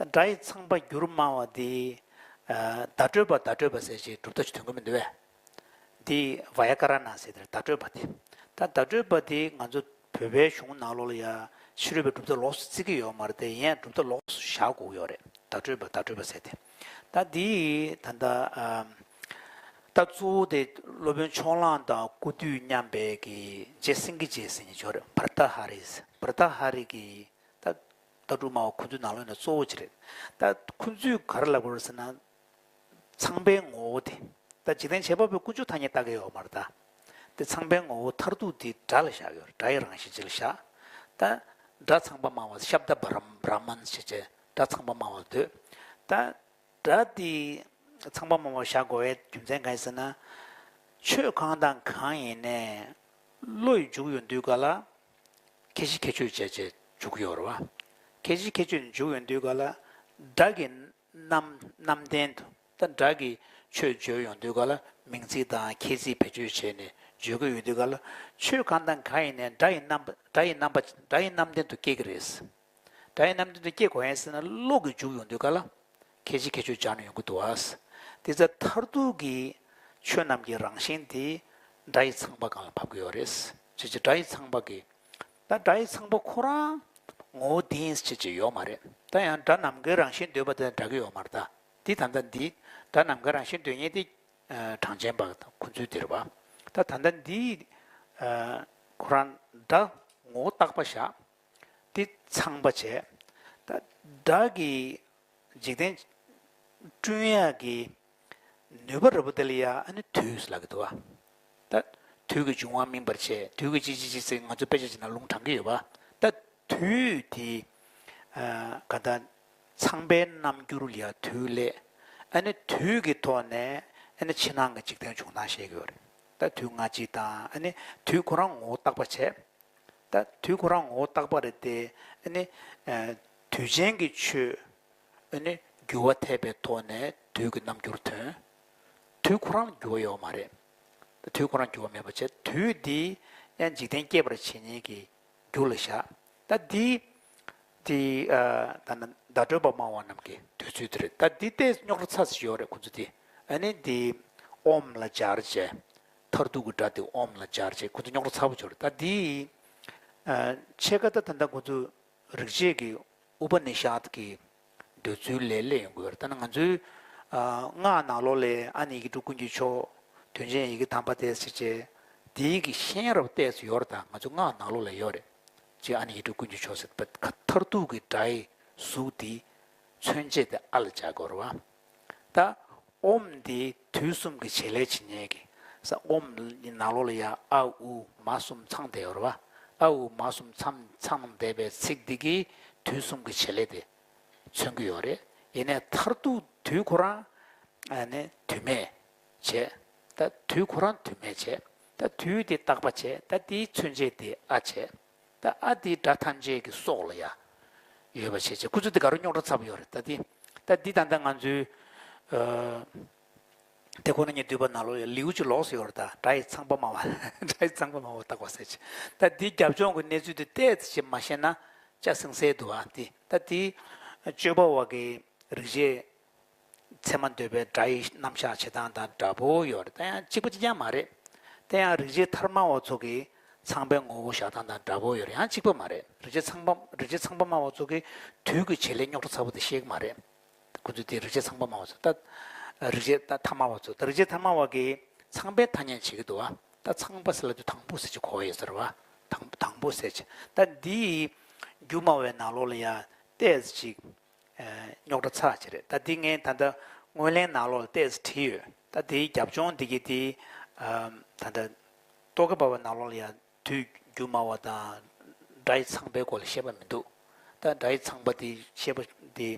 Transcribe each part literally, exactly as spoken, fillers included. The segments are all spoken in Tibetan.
སྒྲ་ཡི་ཚངས་པ་འགྱུར་སྨྲ་བ་འདི། བརྡ་སྤྲོད་པ་བརྡ་སྤྲོད་པ་ཟེར་ཞིག་གྲུབ་མཐའ་ཞིག་ཐོན་གི་མི་འདུག་བས། འདི་བ་ཡ་ཀ་ར་ན་ཟེར་དེ་བརྡ་སྤྲོད་པ་དེ། ད་བརྡ་སྤྲོད་པ་དེ་ང་ཚོ་བོད་པའི་གཞུང་ནང་ལོགས་ལ་ཡ་ཕྱི་རོལ་པའི་གྲུབ་མཐའ་ལོགས་སུ་བརྩི་གི་ཡོད་མ་རེད་དེ། ཡིན་ཡང་གྲུབ་མཐའ་ལོགས་སུ་བཞག་དགོས་ཀྱི་ཡོད་རེད། བརྡ་སྤྲོད་པ་བརྡ་སྤྲོད་པ་ཟེར་དེ། ད་འདི་ད་ལྟ་ད་གཙོ་བོ་དེ་སློབ་དཔོན་ཕྱོགས་གླང་དང་སྐུ་དུས་མཉམ་པའི་གི་རྗེ་སེང་གེ་རྗེ་ཟེར་མཁན་ཅིག་ཡོད་རེད། བར་ཏ་ཧ་རི། བར་ཏ་ཧ་རི་གི་ད་ལྟ་གྲུབ་སྨྲ་བ་ཁོ་ཚོའི་ནང་ལོགས་ནས་གཙོ་བོ་ཅིག་རེད། ད་ཁོ་ཚོས་ག་རེ་ལབ་དགོས་རེད་ཟེར་ན། ཚངས་པའི་ངོ་བོ་དེ། ད་འཇིག་རྟེན་བྱེད་པ་པོའི་དཀོན་མཆོག་ཐ་སྙད་བཏགས་ཀྱི་ཡོད་མ་རེད་ད། དེ་ཚངས་པའི་ངོ་བོ་མཐར་ཐུག་དེ་སྒྲ་ལ་བཞག་ཡོད་རེད། སྒྲ་ཡི་རང་བཞིན་ཅིག་ལ་བཞག་ད་སྒྲ་ཚངས་པ་སྨྲ་བ་ཤབ་དཱ་བྷ་རམ་བྷ་ར་མན་ཞེས་བྱས་སྒྲ་ཚངས་པ་སྨྲ་བ་ལ་འདོད། ད་སྒྲ་དེ་ཚངས་པ་སྨྲ་བ་བཞག་དགོས་པའི་རྒྱུ་མཚན་གང་ཡིན་ཟེར་ན། ཆོས་གང་དང་གང་ཡིན་ནའི་བློ་ཡི་འཇུག་ཡོང་དུས་ག་ལ། ཁྱད་གཞི་ཁྱད་ཆོས་བྱས་བྱས་འཇུག་ཡོད་རེད་བ། ཁྱད་གཞི་ཁྱད་ཆོས་འཇུག་ཡོང་དུས་ག་ལ། སྒྲ་གི་རྣམ་རྣམ་ལྡན་དུ། ད་སྒྲ་གི་ཆོས་བརྗོད་ཡོང་དུས་ག་ལ་མིང་ཚིག་དང་ཁྱད་ཚིག་བེད་སྤྱོད་བྱས་ནས་བརྗོད་ཀྱི་ཡོང་དུས་ག་ལ། ཆོས་གང་དང་གང་ཡིན་ནའི་སྒྲ་ཡི་རྣམ་པ་སྒྲ་ཡི་རྣམ་པ་སྒྲ་ཡི་རྣམ་ལྡན་དུ་སྐྱེ་གི་རེད། སྒྲ་ཡི་རྣམ་ལྡན་དུ་སྐྱེ་དགོས་ཡིན་ཟེར་ན་བློ་གི་འཇུག་ཡོང་དུས་ག་ལ། ཁྱད་གཞི་ཁྱད་ཆོས་སྦྱར་ནས་ཡོང་གི་འདུག་བ། དེ་ཚེ་མཐར་ཐུག་གི་ཆོས་རྣམས་ཀྱི་རང་བཞིན་དེ་སྒྲ་ཡི་ཚངས་པ་སྒང་ལ་བབས་ཀྱི་ཡོད་རེད། ཅེས་ཀྱི་སྒྲ་ཡི་ཚངས་པ་གི། ད་སྒྲ་ཡི་ཚངས་པ་ཁོ་རང་ངོ་བོ་འདི་ཡིན་ཟེར་ཅེས་ཡོད་མ་རེད། ད་ཡང་སྒྲ་ནམ་མཁའི་རང་བཞིན་འདོད་པ་དེ་འདྲ་གི་ཡོད་མ་རེད་ད། འདི་ད་ལྟ་འདི་སྒྲ་ནམ་མཁའི་རང་བཞིན་འདོད་མཁན་དེ་གྲངས་ཅན་པ་དང་ཁོ་ཚོའི་དེ་རེད་བ། ད་ད་ལྟ་འདི་ཁོ་རང་སྒྲ་ངོ་བོ་རྟག་པ་བཞག་དེ་ཚངས་པ་བྱས། ད་སྒྲ་གི་འཇིག་རྟེན་བསྐྲུན་ཡག་གི་ནུས་པ་རེད་པོ་དེ་ལ་ཡ་ཨ་ནི་དུས་ལབ་ཀྱི་འདུག་བ། ད་དུས་ཀྱི་འབྱུང་བ་སྨིན་པར་བྱེད། དུས་ཀྱི་ཅི་ཅི་ཅི་ཟེར་ང་ཚོ་དཔེ་ཆ་ཅིག་ནང་ལུང་དྲངས་ཀྱི་ཡོད་པ། ད་དུས་དེ་ག་ད་ཚངས་པའི་རྣམ་འགྱུར་ལ་ཡ་དུས་ལས། ཨ་ནི་དུས་ཀྱི་ཐོག་ནས་ཨ་ནི་ཕྱི་ནང་གི་འཇིག་རྟེན་བྱུང་སྟངས་བཤད་ཀྱི་ཡོད་རེད། ད་དུས་སྔ་ཕྱི་དང་ཨ་ནི་དུས་ཁོ་རང་ངོ་བོ་རྟག་པ་བྱས། ད་དུས་ཁོ་རང་ངོ་བོ་རྟག་པ་རེད་དེ། ཨ་ནི་དུས་ཅན་གྱི་ཆོས་ཨ་ནི་འགྱུར་བ་ཐེབས་པའི་ཐོག་ནས་དུས་ཀྱི་རྣམ་འགྱུར་ཐོན། དུས་ཁོ་རང་འགྱུར་བ་ཡོད་མ་རེད། ད་དུས་ཁོ་རང་འགྱུར་བ་མེད་པ་བྱས། དུས་འདི་ཡང་འཇིག་རྟེན་སྐྱེད་པར་བྱེད་མཁན་གྱི་རྒྱུ་ལ་བཞག་ད་འདི་འདི་ད་ནི་བརྡ་སྤྲོད་པ་སྨྲ་བ་རྣམས་ཀྱི་འདོད་ཚུལ་དེ་རེད། ད་འདི་ལྟས་རྙོག་དྲ་ཚ་ཞིག་ཡོད་རེད་ཁོ་ཚོ་དེ། ཨ་ནི་འདི་ཨོམ་ལ་སྦྱར་བྱས། མཐར་ཐུག་གི་སྒྲ་དེ་ཨོམ་ལ་སྦྱར་བྱས་ཁོ་ཚོ་རྙོག་དྲ་ཚ་པོ་ཅིག་ཡོད་རེད། ད་འདི་ཕྱེད་ཀ་ད་ད་ལྟ་ཁོ་ཚོ་རིག་བྱེད་ཀྱི་ཨུ་པ་ནི་ཤད་ཀྱི་འདོད་ཚུལ་ལས་སླེབས་ཡོང་གི་ཡོད་རེད། ད་ནི་ང་ཚོའི་སྔགས་ནང་ལོགས་ལས་ཨ་ནི་ཡི་གེ་དྲུག་ཀུན་གྱི་མཆོག་དོན་ཆེན་ཡི་གེ་དམ་པ་སྟེ་ཟེར་བྱས། དེའི་གི་ཤེས་རབ་ཏོག་ཙམ་ཡོད་རེད། ད་ང་ཚོ་སྔགས་ནང་ལོགས་ལ་ཡོད་རེད། ཅེས་ཨ་ནི་ཡི་གེ་དྲུག་ཀུན་གྱི་མཆོག་ཟེར་བ་མཐར་ཐུག་གི་སྒྲ་ཡི་གཟུགས་དེ་མཚོན་བྱེད་དེ་ཨ་ལ་སྦྱར་དགོས་རེད་བ། ད་ཨོམ་འདི་དུས་གསུམ་གྱི་བྱེད་ལས་བྱེད་མཁན་གྱི་ས། ཨོམ་ནང་ལོགས་ལ་ཡ་ཨ་ཨུ་མ་གསུམ་ཚང་བསྡད་ཡོད་རེད་བ། ཨ་ཨུ་མ་གསུམ་ཚང་ཚང་བསྡད་པའི་ཚིག་འདི་གིས་དུས་གསུམ་གྱི་བྱེད་ལས་དེ་མཚོན་གྱི་ཡོད་རེད། ཡིན་ནའི་མཐར་ཐུག་དུས་ཁོ་རང་ཨ་ནི་དུས་མེད་བྱས། ད་དུས་ཁོ་རང་དུས་མེད་བྱས། ད་དུས་དེ་རྟག་པ་བྱས། ད་དེའི་མཚོན་བྱེད་དེ་ཨ་བྱས། ད་ཨ་དེའི་སྒྲ་ཐམས་ཅད་ཀྱི་སྲོག་ལ་ཡ་ཡོད་པ་བྱས་བྱས། ཁོ་ཚོ་དེ་ག་རུ་རྙོག་དྲ་ཚ་པོ་ཡོད་རེད། ད་དེ་ད་དེ་ད་ལྟ་ང་ཚོའི་ཨ་དེ་ཁོ་ན་ཉིད་འདུས་པ་ནང་ལོགས་ཡ་ལེའུ་གཅིག་ལོགས་སུ་ཡོད་རེད། ད་སྒྲ་ཡི་ཚངས་པ་སྨྲ་བ། སྒྲ་ཡི་ཚངས་པ་སྨྲ་བ་བཏགས་པ་ཟེར་བྱས། ད་དེའི་རྒྱབ་ལྗོངས་ཀྱི་གནས་ཚུལ་དེ་ཏོག་ཙམ་ཅིག་མ་ཤེས་ན་ཅ་སིང་སེ་འདུག་བ། དེ་ད་དེ་སྤྱོད་པ་བ་གི་རིག་བྱེད་ཚད་མ་འདོད་པའི་སྒྲ་ཡི་རྣམ་གཞག་བྱེད་སྟངས་དང་འདྲ་པོ་ཡོད་རེད། ད་ཡང་གཅིག་པ་གཅིག་རྐྱང་མ་རེད། དེ་ཡང་རིག་བྱེད་ཐ་མལ་པ་ཚོ་གི་ཚངས་པའི་ངོ་བོ་བཞག་སྟངས་དང་འདྲ་པོ་ཡོད་རེད། ཡང་གཅིག་པ་མ་རེད། རིག་བྱེད་ཚངས་པ་རིག་བྱེད་ཚངས་པ་སྨྲ་བ་ཚོ་གི་དུས་ཀྱི་བྱེད་ལས་རྙོག་དྲ་ཚ་པོ་དེ་ཤེས་ཀྱི་མ་རེད། ཁོ་ཚོ་དེ་རིག་བྱེད་ཚངས་པ་སྨྲ་བ་ཚོ། ད་རིག་བྱེད་ད་ཐ་མལ་པ་ཚོ། ད་རིག་བྱེད་ཐ་མལ་པ་གི་ཚངས་པའི་ཐ་སྙད་བྱེད་ཀྱི་འདུག་བ། ད་ཚངས་པ་ཟེར་ལབ་དུས་དང་པོ་ཟེར་གྱི་གོ་ཡོད་ཟེར་བ། དང་དང་པོ་ཟེར་བྱས། ད་འདི་རྒྱུད་སྨྲ་བའི་ནང་ལོགས་ལ་ཡང་ཏོག་ཙམ་ཅིག་རྙོག་དྲ་ཚ་ཅིག་རེད། ད་འདི་ངས་ད་ལྟ་སྔོན་གླེང་ནང་ལོགས་ལ་ཏོག་ཙམ་བྲིས་ཡོད། ད་དེའི་རྒྱབ་ལྗོངས་འདི་གི་དེ་ད་ལྟ་རྟོག་གེ་འབར་བའི་ནང་ལོགས་ལ་ཡང་དུས་རྒྱུད་སྨྲ་བ་དང་སྒྲ་ཡི་ཚངས་པའི་སྐོར་ལ་བཤད་པ་མི་འདུག་ད་སྒྲ་ཡི་ཚངས་པ་དེ་བཤད་པ་དེ་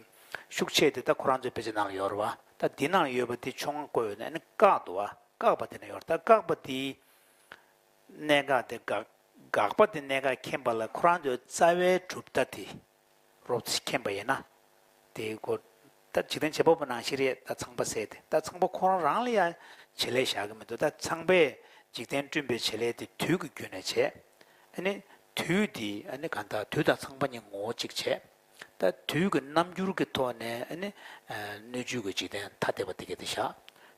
ཤུགས་ཆེ་དེ་ད་ཁོ་རང་ཚོའི་དཔེ་ཆ་ནང་ལ་ཡོད་རེད་བ། ད་འདི་ནང་ལ་ཡོད་པ་དེ་ཆུང་ང་བཀོད་ཡོད་ན་ཨ་ནི་བཀག་འདུག་བ། བཀག་པ་དེ་ནས་ཡོད་རེད། ད་བཀག་པ་དེ་གནད་འགག་དེ་དགག་དགག་པ་དེ་གནད་འགག་མཁྱེན་པ་ལ་ཁོ་རང་ཚོའི་རྩ་བའི་གྲུབ་མཐའ་དེ་རོབ་ཙམ་མཁྱེན་པ་ཡིན་ན། དེའི་སྐོར་ད་འཇིག་རྟེན་བྱེད་པ་པོ་ནང་བཞིན་རེད། ད་ཚངས་པ་ཟེར་དེ་ད་ཚངས་པ་ཁོ་རང་རང་ལ་ཡང་བྱེད་ལས་བཞག་གི་མི་འདུག་ད་ཚངས་པས་འཇིག་རྟེན་བསྐྲུན་པའི་བྱེད་ལས་དེ་དུས་ཀྱི་བརྒྱུད་ནས་བྱས། ཨ་ནི་དུས་དེ་ཨ་ནི་གང་ལྟར་དུས་དང་ཚངས་པ་གཉིས་ངོ་བོ་གཅིག་བྱས། ད་ ད་དུས་ཀྱི་རྣམ་འགྱུར་གྱི་ཐོག་ནས་ཨ་ནི་སྣོད་བཅུད་ཀྱི་འཇིག་རྟེན་ཐ་དད་པ་དེ་ག་དེ་བཞག་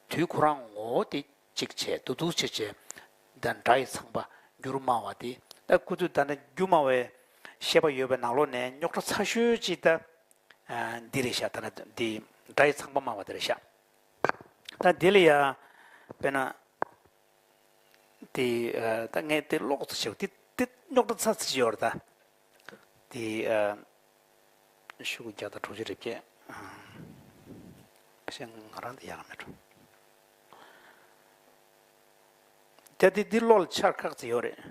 དུས་ཁོ་རང་ངོ་བོ་དེ་གཅིག་བྱས་འདུག་འདུག་བྱས་བྱས། ད་སྒྲ་ཡི་ཚངས་པ་འགྱུར་སྨྲ་བ་དེ། ད་ཁོ་ཚོས་ད་ནི་འགྱུར་སྨྲ་བའི་བཤད་པ་ཡོད་པའི་ནང་ལོགས་ནས་རྙོག་དྲ་ཚ་ཤོས་ཅིག་ད་འདི་རེད་ཤག་ད་ནི་འདི་སྒྲ་ཡི་ཚངས་པ་སྨྲ་བ་དེ་རེད་ཤག་ད་འདི་ལ་ཡ་དཔེར་ན། དེ་ད་ངས་དེ་ཀློག་ཚོད་བྱེད་དེ་དེ་རྙོག་དྲ་ཚ་ཚ་ཡོད་རེད་ད། དེ་ཤོག་གུ་བརྒྱ་དང་དྲུག་ཅུ་རེ་བརྒྱད། ཁ་ཤས་ང་རང་དེ་ཡག་མེད་འགྲོ། དེ་དེ་དེ་ཀློག་ལ་ཆར་ཁག་ཚ་ཡོད་རེད།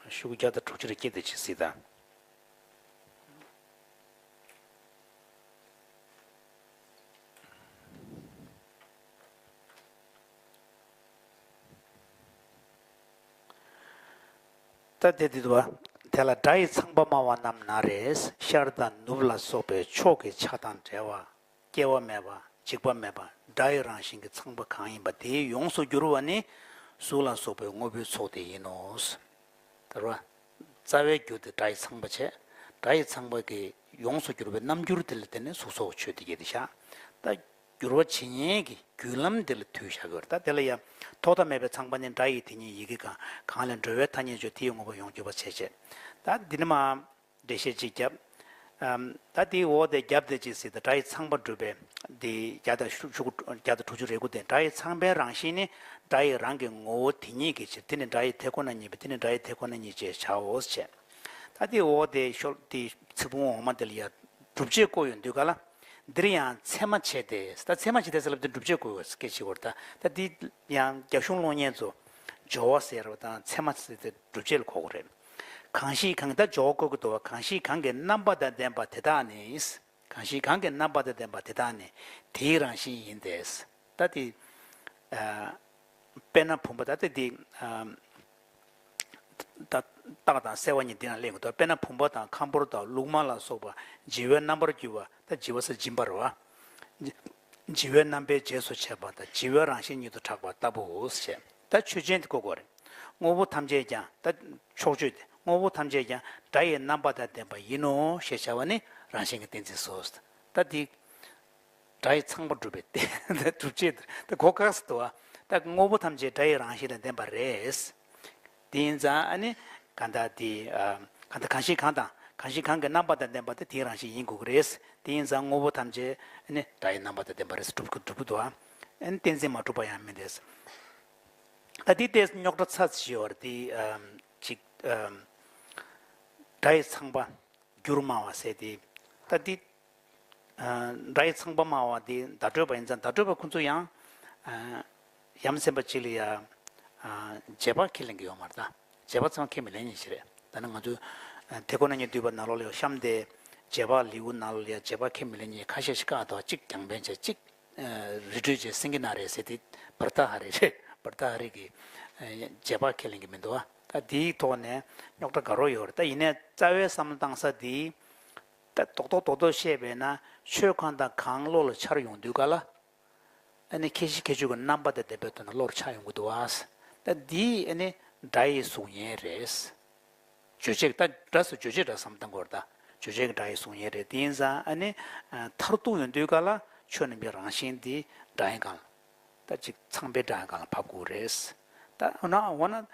ཤོག་གུ་བརྒྱ་དང་དྲུག་ཅུ་རེ་བརྒྱད་དེ་ཅི་སྲིད་ད། ད་དེ་དེ་དུ་བ། དེ་ལ་སྒྲ་ཡི་ཚངས་པ་སྨྲ་བ་རྣམས་ན་རེ། ཤར་དང་ནུབ་ལ་སོགས་པའི་ཕྱོགས་ཀྱི་ཆ་དང་བྲལ་བ། སྐྱེ་བ་མེད་པ་འཇིག་པ་མེད་པ་སྒྲ་ཡི་རང་བཞིན་གྱི་ཚངས་པ་གང་ཡིན་པ་དེའི་ཡོངས་སུ་གྱུར་པ་ནི་གཟུགས་ལ་སོགས་པའི་དངོས་པོའི་ཚོགས་དེ་ཡིན་ནོ། ད་ར། རྩ་བའི་རྒྱུ་དེ་སྒྲ་ཡི་ཚངས་པ་བྱས། སྒྲ་ཡི་ཚངས་པ་གི་ཡོངས་སུ་གྱུར་པའི་རྣམ་འགྱུར་དེ་ལ་བརྟེན་ནས་གཟུགས་སོགས་ཆོས་དེ་སྐྱེ་དེ་བཞག་ད་འགྱུར་བ་ཇི་སྙེད་ཀྱི་རྒྱུ་ལམ་དེ་ལ་དུས་བཞག་གི་ཡོད་རེད། ད་དེ་ལ་ཡང་ཐོག་མཐའ་མེད་པའི་ཚངས་པ་ནི་སྒྲ་ཡི་དེ་ཉིད་ཡི་གེ་གང་། གང་ལས་འགྲོ་བའི་ཐ་སྙད་བརྗོད་དེ་ཡི་དངོས་པོ་ཡོངས་གྱུར་པ་བྱས་བྱས། ད་འདི་ནི་མ། འགྲེལ་བཤད་ཅིག་བརྒྱབ། ཨམ། ད་དེའི་འོག་དེ་རྒྱབ་དེ་ཅིག་ཟེར་ཏེ་སྒྲ་ཡི་ཚངས་པ་སྒྲུབ་པའི་དེ་བརྒྱ་དང་བཅུ་བརྒྱ་དང་དྲུག་ཅུ་རེ་དགུ་དེ་སྒྲ་ཡི་ཚངས་པའི་རང་བཞིན་ནི་སྒྲ་ཡི་རང་གི་ངོ་བོ་དེ་ཉིད་ཀྱི་ཕྱིར་དེ་ནི་སྒྲ་ཡི་དེ་ཁོ་ན་ཉིད་པས་དེ་ནི་སྒྲ་ཡི་དེ་ཁོ་ན་ཉིད་ཅེས་བྱའོ་ཞེས། ད་དེའི་འོག་དེ་ཤོ་དེ་ཚིག་འབུམ་འོག་མ་དེ་ལ་ཡ་སྒྲུབ་བྱེད་བཀོད་ཡོང་དུས་ག་ལ། འདིར་ཡང་ཚད་མ་བྱས་ཏེ། ད་ཚད་མ་བྱས་ཏེ་ཟེར་ལབ་དེ་སྒྲུབ་བྱེད་བཀོད་པའི་སྐད་ཆ་བོར། ད་ད་འདི་ཡང་རྒྱ་གཞུང་གློག་བརྙན་ཚོ་སྦྱོར་བ་ཟེར་བ་དང་ཚད་མ་ཟེར་ཏེ་སྒྲུབ་བྱེད་ལ་གོ་དགོས་རེད། གང་ཞིག་གང་། ད་སྦྱོར་བ་བཀོད་ཀྱི་འདུག་བ། གང་ཞིག་གང་གི་རྣམ་པ་དང་ལྡན་པ་དེ་དག་ནི། གང་ཞིག་གང་གི་རྣམ་པ་དང་ལྡན་པ་དེ་དག་ནི་དེའི་རང་བཞིན་ཡིན་ཏེ། ད་དེ། ཨ། དཔེར་ན་བུམ་པ། ད་དེ་དེ། ཨ། ད་རྟགས་དང་གསལ་བ་གཉིས་འདི་ན་གླེང་གི་འདུག་དཔེར་ན་བུམ་པ་དང་ཁམ་ཕོར་དང་ལུགས་མ་ལ་སོགས་པ་བྱི་བའི་རྣམ་པར་གྱུར་པ། ད་བྱི་བ་ཟེར་སྦྱིན་པ་རེད་བ། བྱི་བའི་རྣམ་པའི་རྗེས་སུ་བྱེད་པ་དང་བྱི་བའི་རང་བཞིན་ཉིད་དུ་གྲགས་པ་ལྟ་བུའོ་ཞེས། ད་ཆོས་ཅན་དེ་གོ་དགོས་རེད། དངོས་པོ་ཐམས་ཅད་ཀྱང་། ད་ཕྱོགས་ཆོས་དེ་དངོས་པོ་ཐམས་ཅད་ཀྱང་སྒྲ་ཡི་རྣམ་པ་དང་ལྡན་པ་ཡིན་ནོ་ཞེས་བྱ་བ་ནི་རང་བཞིན་གྱི་གཏན་ཚིགས་སོ། ད་འདི་སྒྲ་ཡི་ཚངས་པ་སྒྲུབ་པའི་སྒྲུབ་བྱེད་དེ་གོ་ཁག་སུ་འདུག་ད་དངོས་པོ་ཐམས་ཅད་སྒྲ་ཡི་རང་བཞིན་དང་ལྡན་པ་རེད། དེ་ཡིན་ཙང་ཨ་ནི་གང་ལྟར་དེ། ཨ། གང་ལྟར་གང་ཞིག་གང་དང་གང་ཞིག་གང་གི་རྣམ་པ་དང་ལྡན་པ་དེ་དེའི་རང་བཞིན་ཡིན་དགོས་ཀྱི་རེད། དེ་ཡིན་ཙང་དངོས་པོ་ཐམས་ཅད་ཨ་ནི་སྒྲ་ཡི་རྣམ་པ་དང་ལྡན་པ་རེད། སྒྲུབ་ཀྱི་སྒྲུབ་ཀྱི་འདུག་ཨ་ནི་གཏན་ཚིགས་མ་གྲུབ་པ་ཡང་མིན་ཏེ། ད་འདི་ལྟས་རྙོག་དྲ་ཚ་ཚ་ཡོད་རེད་དེ། ཨམ། ཅིག་ཨམ། སྒྲ་ཡི་ཚངས་པ་འགྱུར་སྨྲ་བ་ཟེར་དེ། ད་འདི། ཨ། སྒྲ་ཡི་ཚངས་པ་སྨྲ་བ་འདི་བརྡ་སྤྲོད་པ་ཡིན་ཙང་། བརྡ་སྤྲོད་པ་ཁོ་ཚོ་ཡང་། ཨ། ཡ་མཚན་པ་ཅིག་ལ་ཡ། ཨ། རྗེས་དཔག་ཁས་ལེན་གྱི་ཡོད་མ་རེད་ད། རྗེས་དཔག་ཚང་མ་ཁས་མི་ལེན་ཉིན་ཞིག་རེད། ད་ནི་ང་ཚོས། ཨ། དེ་ཁོ་ན་ཉིད་འདུས་པ་ནང་ལོགས་ལ་ཡ་གཤམ་དེ། རྗེས་དཔག་ལེའུ་ནང་ལོགས་ལ་ཡ་རྗེས་དཔག་ཁས་མི་ལེན་ཉིན་ཁ་ཤས་ཤིག་བཀག་འདུག་གཅིག་རྒྱང་འཕེན་བྱས་གཅིག་ཨ། རི་ཁྲོད་བྱས་སེང་གེ་ན་རེ་ཟེར་དེ་བར་ཐག་ཧ་རེ་རེད། བར་ཐག་ཧ་རེ་གི། ཨ། རྗེས་དཔག་ཁས་ལེན་གྱི་མི་འདུག་ད་དེའི་ཐོག་ནས་རྙོག་དྲ་དགའ་རོགས་ཡོད་རེད། ད་ཡིན་ནའི་རྩ་བའི་བསམ་བློ་བཏང་ས་དེ། ད་རྡོག་རྡོག་རྡོག་རྡོག་བཤད་པས་ན་ཆོས་གང་དང་གང་བློ་ལ་འཆར་ཡོང་དུས་ག་ལ། ཨ་ནི་ཁྱད་གཞི་ཁྱད་ཆོས་ཀྱི་རྣམ་པ་དང་ལྡན་པའི་དོན་དུ་བློར་འཆར་ཡོང་གི་འདུག་བ། ད་འདི་ཨ་ནི་སྒྲ་ཡི་གཟུགས་བརྙན་རེད། རྗོད་བྱེད། ད་སྒྲ་སོགས་རྗོད་བྱེད་སྒྲ་བསམ་བཏང་དགོས་རེད་ད། རྗོད་བྱེད་ཀྱི་སྒྲ་ཡི་གཟུགས་བརྙན་རེད། དེ་ཡིན་ཙང་ཨ་ནི། ཨ། མཐར་ཐུག་ཡོང་དུས་ག་ལ་ཆོས་རྣམས་ཀྱི་རང་བཞིན་འདི་སྒྲ་ཡི་སྒང་ལ། ད་ཅིག་ཚངས་པའི་སྒྲ་ཡི་སྒང་ལ་བབས་དགོས་རེད། ད་འོ་ན་འོ་ན།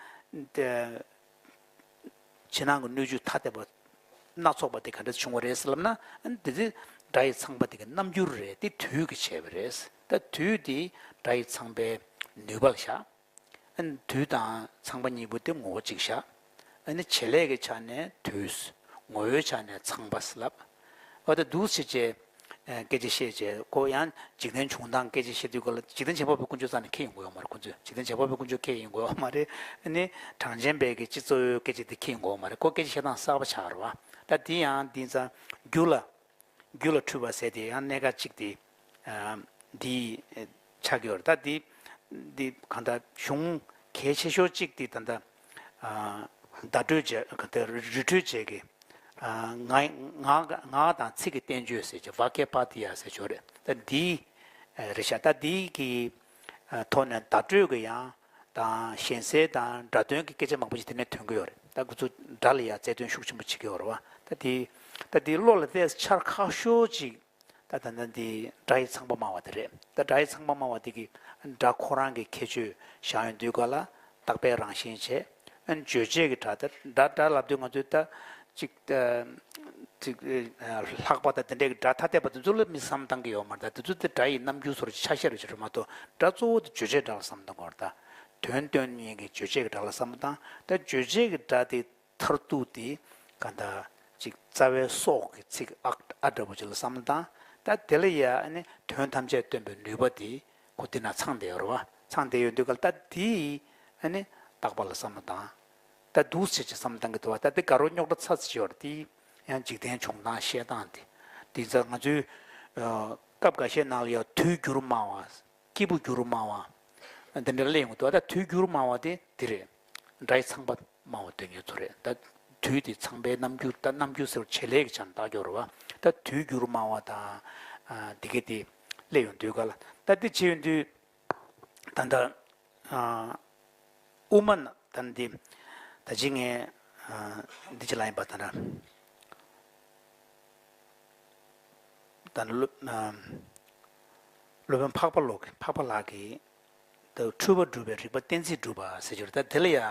དེ། ཕྱི་ནང་གི་སྣོད་བཅུད་ཐ་དད་པ་སྣ་ཚོགས་པ་དེ་ག་འདྲ་བྱུང་བ་རེད་ཟེར་ལབ་ན། ཨ་ནི་དེ་དེ་སྒྲ་ཡི་ཚངས་པ་དེ་གི་རྣམ་འགྱུར་རེད། དེ་དུས་ཀྱིས་བྱས་པ་རེད། ད་དུས་དེ་སྒྲ་ཡི་ཚངས་པའི་ནུས་པ་ལ་བཞག་ཨ་ནི་དུས་དང་ཚངས་པ་གཉིས་པོ་དེ་ངོ་བོ་གཅིག་བཞག་ཨ་ནི་བྱེད་ལས་ཀྱི་ཆ་ནས་དུས། ངོ་བོའི་ཆ་ནས་ཚངས་པ་ཟེར་ལབ། འོ་ད་འདུག་སེ་བྱས། ཨ། སྐད་ཆ་བཤད་བྱས་ཁོ་ཡང་འཇིག་རྟེན་བྱུང་སྟངས་སྐད་ཆ་བཤད་དུས་སྐབས་ལ་འཇིག་རྟེན་བྱེད་པ་པོའི་ཀུན་སྤྱོད་རྩ་ནས་ཁས་ཡོང་གི་ཡོད་མ་རེད། ཁོ་ཚོས་འཇིག་རྟེན་བྱེད་པ་པོའི་ཀུན་སྤྱོད་ཁས་ཡོང་གི་ཡོད་མ་རེད། ཨ་ནི་གྲངས་ཅན་པའི་གི་སྤྱི་ཚོགས་སྐད་ཆ་དེ་ཁས་ཡོང་གི་ཡོད་མ་རེད། ཁོ་སྐད་ཆ་བཤད་སྟངས་གསར་པ་ཆགས་རེད་བ། ད་དེ་ཡང་དེང་སང་རྒྱུ་ལ། རྒྱུ་ལ་འཁྲུལ་པ་ཟེར་དེ་ཡང་གནད་འགག་གཅིག་དེ། ཨ། འདི་ཆགས་ཀྱི་ཡོད་རེད། ད་འདི་འདི་གང་ལྟར་གཞུང་གལ་ཆེ་ཤོས་གཅིག་དེ་ད་ལྟ། ཨ། བརྡ་སྤྲོད་བྱས། གང་ལྟར་རི་ཁྲོད་བྱས་ཀྱི། ཨ། ངག་ངག་ངག་དང་ཚིག་གི་བསྟན་བཅོས་ཟེར་གྱི་ཝཱ་ཀྱ་པ་ཏི་ཡ་ཟེར་ཆོག་རེད། ད་འདི་རེད་ཤག་ད་འདི་གི་ཐོག་ནས་བརྡ་སྤྲོད་ཀྱི་ཡང་། ད་ དང་གཞན་སེལ་དང་སྒྲ་དོན་གྱི་སྐད་ཆ་མང་པོ་ཞིག་དེ་ནས་ཐོན་གྱི་ཡོད་རེད། ད་ཁོ་ཚོ་སྒྲ་ལ་ཡང་རྩལ་འདོན་ཤུགས་ཆེན་པོ་བྱེད་ཀྱི་ཡོད་རེད་བ། ད་དེ་ད་དེ་བློ་ལ་གཏད་ས་ཆར་ཁག་ཤོས་ཅིག་ད་ད་ལྟ་འདི་སྒྲ་ཡི་ཚངས་པ་སྨྲ་བ་དེ་རེད། ད་སྒྲ་ཡི་ཚངས་པ་སྨྲ་བ་དེ་གི་སྒྲ་ཁོ་རང་གི་ཁྱད་ཆོས་བཞག་ཡོང་དུས་ག་ལ་རྟག་པའི་རང་བཞིན་བྱས། ཨ་ནི་རྗོད་བྱེད་ཀྱི་སྒྲ་དེ་སྒྲ་སྒྲ་ལབ་དུས་ང་ཚོས་ད་ཅིག་ཅིག་ལྷག་པ་དང་དེ་འདྲའི་སྒྲ་ཐ་དད་པ་དེ་ཚོ་ལ་མི་བསམ་བཏང་གི་ཡོད་མ་རེད། ད་དེ་ཚོ་དེ་སྒྲ་ཡི་རྣམ་འགྱུར་སོགས་ཆ་ཤས་རེད་ཅེས་རེད་མ་གཏོགས། སྒྲ་གཙོ་བོ་དེ་རྗོད་བྱེད་སྒྲ་ལ་བསམ་བཏང་དགོས་རེད། ད་དོན་སྟོན་མཁན་གྱི་རྗོད་བྱེད་ཀྱི་སྒྲ་ལ་བསམ་བཏང་། ད་རྗོད་བྱེད་ཀྱི་སྒྲ་དེ་མཐར་ཐུག་དེ་ག་འདྲ་ཅིག་རྩ་བའི་སྲོག་གི་ཚིག་ཨ་ཨ་འདྲ་པོ་ཅིག་ལ་བསམ་བཏང་། ད་དེ་ལ་ཡ་ཨ་ནི་དོན་ཐམས་ཅད་སྟོན་པའི་ནུས་པ་དེ་ཁོ་དེ་ན་ཚང་བསྡད་ཡོད་རེད་བ། ཚང་བསྡད་ཡོད་དུས་ག་ལ་ད་དེ་ཨ་ནི་རྟག་པ་ལ་བསམ་བཏང་། ད་འདུག་སེ་ཅིག་བསམ་བཏང་གི་འདུག་བ། ད་དེ་དགའ་རབ་རྙོག་དྲ་ཚ་ཚ་ཅིག་ཡོད་རེད། དེ་ཡང་འཇིག་རྟེན་བྱུང་སྟངས་བཤད་སྟངས་དེ། དེ་ཚོ་ང་ཚོའི་སྐབས་འགའ་ཤས་ནང་ལ་ཡང་དུས་འགྱུར་སྨྲ་བ། སྐྱེས་བུ་འགྱུར་སྨྲ་བ། འདི་འདྲ་གླེང་ཡོང་གི་འདུག་ད་དུས་འགྱུར་སྨྲ་བ་དེ་འདི་རེད། སྒྲ་ཡི་ཚངས་པ་སྨྲ་བ་དེ་ཉིད་ཚོ་རེད། ད་དུས་དེ་ཚངས་པའི་རྣམ་འགྱུར། ད་རྣམ་འགྱུར་ཟེར་བ་བྱེད་ལས་ཀྱི་ཆ་ནས་བཏགས་ཀྱི་ཡོད་རེད་བ། ད་དུས་འགྱུར་སྨྲ་བ་དང་། ཨ་འདི་གས་དེ་གླེང་ཡོང་དུས་ག་ལ། ད་འདི་བྱེད་ཡོང་དུས་ད་ལྟ་ཨ་དབུ་མ་ན་ད་འདི་ད་ཅི་ངས་ཨ་འདི་ཅི་ལ་ཡིན་པ་ད་ལྟ། ད་ནི་སློབ་ཨམ་སློབ་དཔོན་འཕགས་པ་ལོ་གི་འཕགས་པ་ལགས་ཀྱིས་ད་འཁྲུལ་པ་སྒྲུབ་པའི་རིགས་པ་གཏན་ཚིགས་སྒྲུབ་པ་ཟེར་གྱི་རེད། ད་དེ་ལ་ཡ་ཨ་